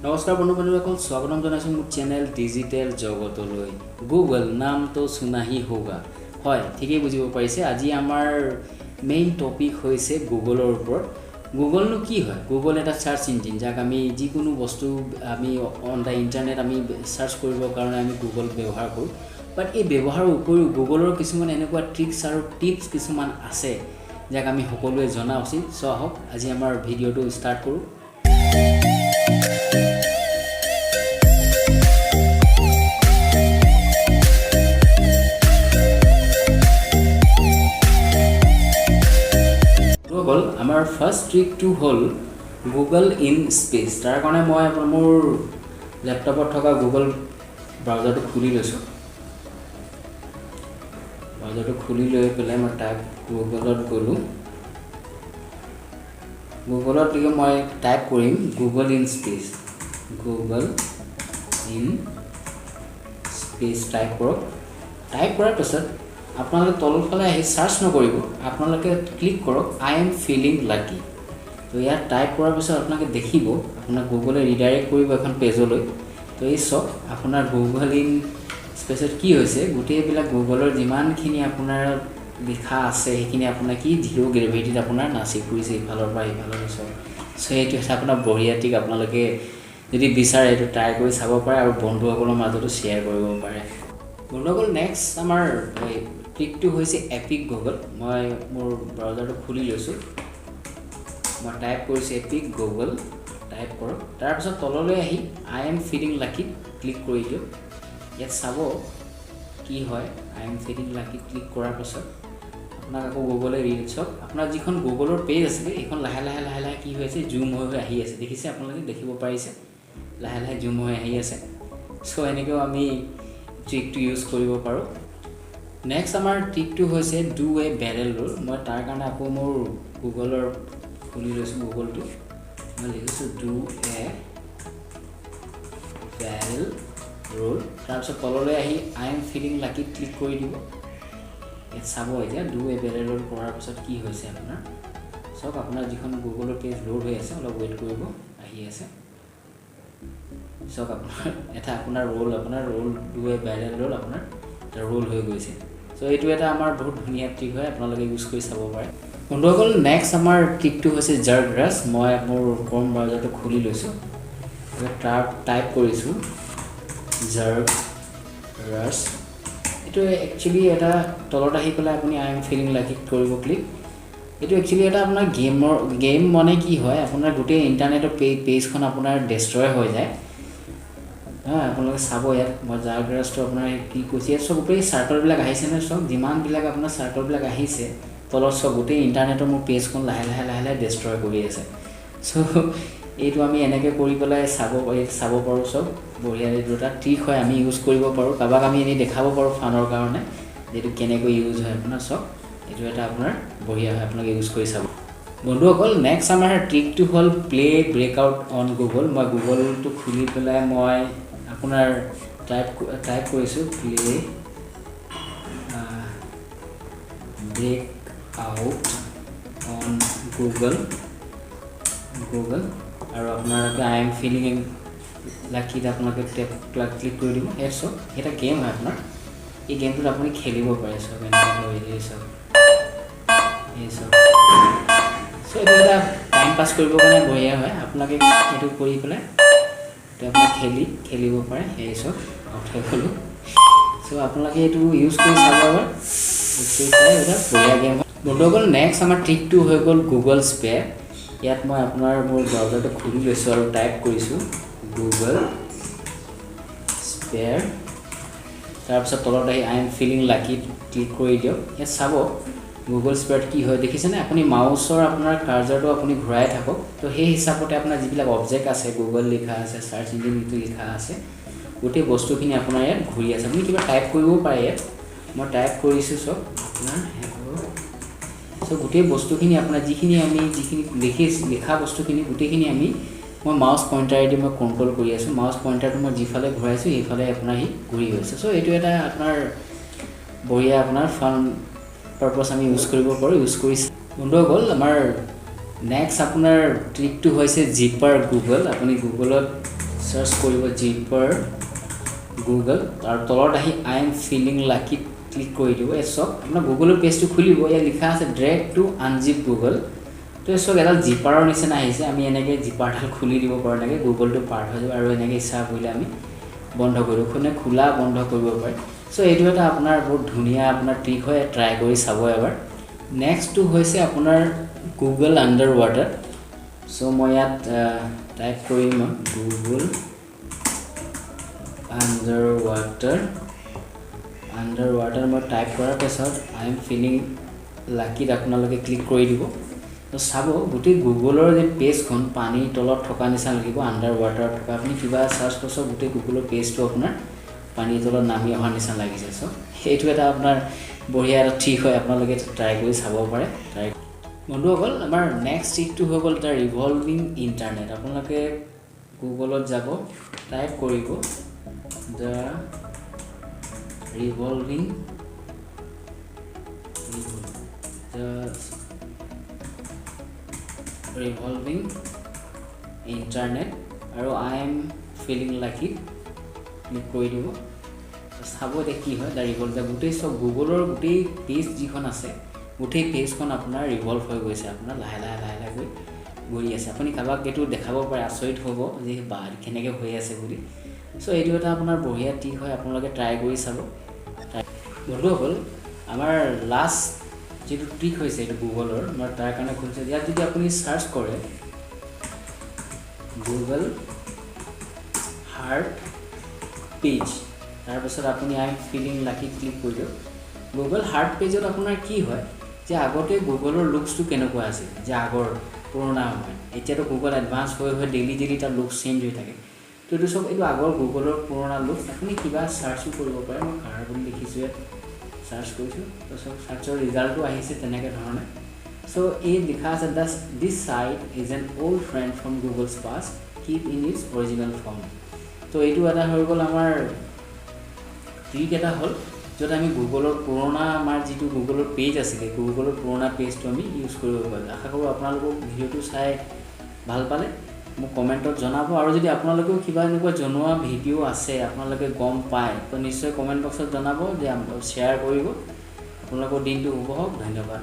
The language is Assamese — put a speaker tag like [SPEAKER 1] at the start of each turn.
[SPEAKER 1] নমস্কাৰ বন্ধু বান্ধৱীসকল, স্বাগতম জনাইছোঁ মোৰ চেনেল ডিজিটেল জগতলৈ। গুগল নামটো सुना ही होगा। হয়, ঠিকেই বুজিব পাৰিছে। আজি আমাৰ মেইন টপিক হৈছে গুগলৰ ওপৰত। গুগলনো কি হয়? গুগল এটা চাৰ্চ ইঞ্জিন, যাক আমি যিকোনো বস্তু আমি অন the internet আমি চাৰ্চ কৰিবৰ কাৰণে আমি গুগল ব্যৱহাৰ কৰোঁ। বাট এই ব্যৱহাৰৰ উপৰিও গুগলৰ কিছুমান এনেকুৱা ট্ৰিক্স আৰু টিপছ কিছুমান আছে, যাক আমি সকলোৱে জনা উচিত। চ' আহক, আজি আমাৰ ভিডিঅ'টো ষ্টাৰ্ট কৰোঁ। বন্ধুসকল, আমাৰ ফাৰ্ষ্ট ট্ৰিকটো হ'ল গুগল ইন স্পেচ। তাৰ কাৰণে মই মোৰ লেপটপত থকা গুগল ব্ৰাউজাৰটো খুলি লৈছোঁ। ব্ৰাউজাৰটো খুলি লৈ পেলাই মই টাইপ গুগলত গ'লোঁ। গুগলত গৈ মই টাইপ কৰিম Google in space. Google in space type কৰক। টাইপ কৰাৰ পাছত আপোনালোকে তলফালে আহি চাৰ্চ নকৰিব, আপোনালোকে ক্লিক কৰক "I am feeling lucky"। তো ইয়াত টাইপ কৰাৰ পিছত আপোনালোকে দেখিব, আপোনাক গুগলে ৰিডাইৰেক্ট কৰিব এখন পেজলৈ। তো এই চাওক, আপোনাৰ গুগল ইন স্পেচত কি হৈছে, গোটেইবিলাক গুগলৰ যিমানখিনি আপোনাৰ লিখা আছে, সেইখিনি আপোনাৰ কি জিৰ' গ্ৰেভিটিত আপোনাৰ নাচি ফুৰিছে ইফালৰ পৰা সিফাললৈ চব। চ' এইটো এটা আপোনাৰ বঢ়িয়া ট্ৰিক। আপোনালোকে যদি বিচাৰে, এইটো ট্ৰাই কৰি চাব পাৰে আৰু বন্ধুসকলৰ মাজতো শ্বেয়াৰ কৰিব পাৰে। বন্ধুসকল, নেক্সট আমাৰ এই ট্ৰিকটো হৈছে এপিক গুগল। মই মোৰ ব্ৰাউজাৰটো খুলি লৈছোঁ। মই টাইপ কৰিছোঁ এপিক গুগল। টাইপ কৰক, তাৰপিছত তললৈ আহি "I am feeling লাকিত" click কৰি দিয়ক। ইয়াত চাব কি হয়। "I am feeling লাকিত" click কৰাৰ পাছত আপোনাক আকৌ গুগলে ৰিল চাওক, আপোনাৰ যিখন গুগলৰ পেজ আছিলে, এইখন লাহে লাহে লাহে লাহে কি হৈ আছে, জুম হৈ হৈ আহি আছে। দেখিছে আপোনালোকে? দেখিব পাৰিছে, লাহে লাহে জুম হৈ আহি আছে। চ' এনেকৈও আমি ট্ৰিকটো ইউজ কৰিব পাৰোঁ। নেক্সট আমাৰ ট্ৰিকটো হৈছে do a barrel roll. মই তাৰ কাৰণে আকৌ মোৰ গুগলৰ খুলি লৈছোঁ গুগলটো। মই লিখিছোঁ "do a barrel roll"। তাৰপিছত তললৈ আহি "I am feeling লাকিত" click কৰি দিব। ইয়াত চাব, এতিয়া do a barrel roll কৰাৰ পিছত কি হৈছে আপোনাৰ। চাওক, আপোনাৰ যিখন গুগলৰ পেজ লোড হৈ আছে, অলপ ৱেইট কৰিব, আহি আছে। চাওক, আপোনাৰ এটা আপোনাৰ ৰোল, আপোনাৰ roll, do a barrel roll, আপোনাৰ এটা ৰোল হৈ গৈছে। চ' এইটো এটা আমাৰ বহুত ধুনীয়া ট্ৰিক হয়, আপোনালোকে ইউজ কৰি চাব পাৰে। বন্ধুসকল, নেক্সট আমাৰ ট্ৰিকটো হৈছে জাৰ্ক ৰাছ। মই মোৰ ক্ৰম ব্ৰাউজাৰটো খুলি লৈছোঁ। তাৰ টাইপ কৰিছোঁ জাৰ্ক ৰাছ। এইটো একচুৱেলি এটা তলত আহি পেলাই আপুনি "I am feeling লাকিত" কৰিব ক্লিক। এইটো একচুৱেলি এটা আপোনাৰ গেমৰ গেম। মানে কি হয়, আপোনাৰ গোটেই ইণ্টাৰনেটৰ পেজখন আপোনাৰ ডেষ্ট্ৰয় হৈ যায়। হা, আপোনালোকে চাব, ইয়াত মই জাৰ্ক ৰাছটো আপোনাৰ কি কৈছে, ইয়াত চব গোটেই চাৰ্কলবিলাক আহিছে নহয়। চব যিমানবিলাক আপোনাৰ চাৰ্কলবিলাক আহিছে তলত, চব গোটেই ইণ্টাৰনেটৰ মোৰ পেজখন লাহে লাহে লাহে লাহে ডেষ্ট্ৰয় কৰি আছে। চ' এইটো আমি এনেকৈ কৰি পেলাই চাব পাৰোঁ। চব বঢ়িয়া, এইটো এটা ট্ৰিক হয়, আমি ইউজ কৰিব পাৰোঁ। কাৰোবাক আমি এনেই দেখাব পাৰোঁ ফানৰ কাৰণে, এইটো কেনেকৈ ইউজ হয় আপোনাৰ। চব এইটো এটা আপোনাৰ বঢ়িয়া হয়, আপোনালোকে ইউজ কৰি চাব। বন্ধুসকল, নেক্সট আমাৰ ট্ৰিকটো হ'ল play break out on Google. মই গুগলটো খুলি পেলাই মই আপোনাৰ টাইপ কৰিছোঁ "play break out on Google" আৰু আপোনালোকে "I am feeling লাকিত" আপোনালোকে টেপ ক্লিক কৰি দিব। ইয়াত চাওক, এটা গেম হয় আপোনাৰ। এই গেমটোত আপুনি খেলিব পাৰে। চব এনেকৈ, এই চব, এই চব। চ' এইটো এটা টাইম পাছ কৰিবৰ কাৰণে বঢ়িয়া হয়। আপোনালোকে এইটো কৰি পেলাই এইটো আপুনি খেলিব পাৰে। সেই চব আউট হৈ গ'লোঁ। চ' আপোনালোকে এইটো ইউজ কৰি চাব এবাৰ। ইউজ কৰি চাই, এটা বঢ়িয়া গেম হয়। বন্ধুসকল, নেক্সট আমাৰ ট্ৰিকটো হৈ গ'ল গুগল স্পেয়াৰ। ইয়াত মই আপোনাৰ মোৰ ব্ৰাউজাৰটো খুলি লৈছোঁ আৰু টাইপ কৰিছোঁ গুগল স্পেয়াৰ। তাৰপিছত তলত আহি "I am feeling লাকিত" click কৰি দিয়ক। ইয়াত চাব, গুগল স্পেয়াৰত কি হয় দেখিছেনে? আপুনি মাউচৰ আপোনাৰ কাৰ্জাৰটো আপুনি ঘূৰাই থাকক, তো সেই হিচাপতে আপোনাৰ যিবিলাক অবজেক্ট আছে, গুগল লিখা আছে, চাৰ্চ ইঞ্জিন যিটো লিখা আছে, গোটেই বস্তুখিনি আপোনাৰ ইয়াত ঘূৰি আছে। আপুনি কিবা টাইপ কৰিবও পাৰে। ইয়াত মই টাইপ কৰিছোঁ চব আপোনাৰ চ' গোটেই বস্তুখিনি আপোনাৰ যিখিনি আমি যিখিনি লিখা বস্তুখিনি গোটেইখিনি মই মাউচ পইণ্টাৰেদি মই কণ্ট্ৰল কৰি আছোঁ। মাউচ পইণ্টাৰটো মই যিফালে ঘূৰাইছোঁ, সেইফালে আপোনাৰ সি ঘূৰি গৈছে। চ' এইটো এটা আপোনাৰ বঢ়িয়া আপোনাৰ ফান পাৰপাছ আমি ইউজ কৰিব পাৰোঁ। ইউজ কৰি বন্ধুসকল, আমাৰ নেক্সট আপোনাৰ ট্ৰিকটো হৈছে জিপাৰ গুগল। আপুনি গুগলত চাৰ্চ কৰিব জিপাৰ গুগল, তাৰ তলত আহি I am feeling লাকিত ক্লিক কৰি দিব। এই চাওক, আপোনাৰ গুগলৰ পেজটো খুলিব। ইয়াত লিখা আছে ড্ৰেগ টু আনজিপ গুগল। তো এই চাওক, এডাল জিপাৰৰ নিচিনা আহিছে। আমি এনেকৈ জিপাৰডাল খুলি দিব পাৰোঁ, এনেকৈ গুগলটো পাৰ হৈ যাব। আৰু এনেকৈ ইচ্ছা কৰিলে আমি বন্ধ কৰিব, কোনে খোলা বন্ধ কৰিব পাৰে। চ' এইটো এটা আপোনাৰ বহুত ধুনীয়া আপোনাৰ ট্ৰিক হয়, ট্ৰাই কৰি চাব এবাৰ। নেক্সটটো হৈছে আপোনাৰ গুগল আণ্ডাৰ ৱাটাৰ। চ' মই ইয়াত টাইপ কৰিম Google under water. Under water মই টাইপ কৰাৰ পাছত I am feeling লাকিত আপোনালোকে ক্লিক কৰি দিব। তো চাব, গোটেই গুগলৰ যে পেজখন পানীৰ তলত থকা নিচিনা লাগিব, আণ্ডাৰ ৱাটাৰত থকা। আপুনি কিবা চাৰ্চ কৰক, গোটেই গুগলৰ পেজটো আপোনাৰ পানীৰ তলত নামি অহাৰ নিচিনা লাগিছে। চ' সেইটো এটা আপোনাৰ বঢ়িয়া এটা ট্ৰিক হয়, আপোনালোকে ট্ৰাই কৰি চাব পাৰে। ট্ৰাই বন্ধুসকল, আমাৰ নেক্সট ট্ৰিকটো হৈ গ'ল এটা ৰিভলভিং ইণ্টাৰনেট। আপোনালোকে গুগলত যাব, টাইপ কৰিব the revolving internet আৰু I am feeling লাকিত ক্লিক কৰি দিব। চাব এতিয়া কি হয়। The revolve, গোটেই চব গুগলৰ গোটেই পেজ যিখন আছে, গোটেই পেজখন আপোনাৰ ৰিভল্ভ হৈ গৈছে। আপোনাৰ লাহে লাহে লাহে লাহে গৈ ঘূৰি আছে। আপুনি কাৰোবাক এইটো দেখাব পাৰে, আচৰিত হ'ব যে বা কেনেকৈ হৈ আছে বুলি। চ' এইটো এটা আপোনাৰ বঢ়িয়া ট্ৰিক হয়, আপোনালোকে ট্ৰাই কৰি চাব। বন্ধুসকল, আমাৰ লাষ্ট যিটো ট্ৰিক হৈছে এইটো গুগলৰ, মই তাৰ কাৰণে খুলিছোঁ। ইয়াত যদি আপুনি চাৰ্চ কৰে গুগল হাৰ্ট পেজ, তাৰপিছত আপুনি I am feeling lucky click কৰি দিয়ক। গুগল হাৰ্ট পেজত আপোনাৰ কি হয় যে আগতে গুগলৰ লুকছটো কেনেকুৱা আছিল যে আগৰ পুৰণা সময়ত, এতিয়াতো গুগল এডভান্স হৈ হৈ ডেইলি ডেইলি তাৰ লুকছ চেঞ্জ হৈ থাকে। তো এইটো চব এইটো আগৰ গুগলৰ পুৰণা লুকছ। আপুনি কিবা চাৰ্চো কৰিব পাৰে। মই কাৰ বুলি লিখিছোঁ, ইয়াত চাৰ্চ কৰিছোঁ। তো চব চাৰ্চৰ ৰিজাল্টো আহিছে তেনেকৈ ধৰণে। চ' এই লিখা আছে, "This site is an old friend from Google's past, keep in its original form." তো এইটো এটা হৈ গ'ল আমাৰ ট্ৰিক এটা হ'ল, য'ত আমি গুগলৰ পুৰণা আমাৰ যিটো গুগলৰ পেজ আছিলে, গুগলৰ পুৰণা পেজটো আমি ইউজ কৰিব পাৰোঁ। আশা কৰোঁ আপোনালোকক ভিডিঅ'টো চাই ভাল পালে। মোক কমেণ্টত জনাব। আৰু যদি আপোনালোকেও কিবা এনেকুৱা জনোৱা ভিডিঅ' আছে, আপোনালোকে গম পায়, তো নিশ্চয় কমেণ্ট বক্সত জনাব যে শ্বেয়াৰ কৰিব। আপোনালোকৰ দিনটো শুভ হওক। ধন্যবাদ।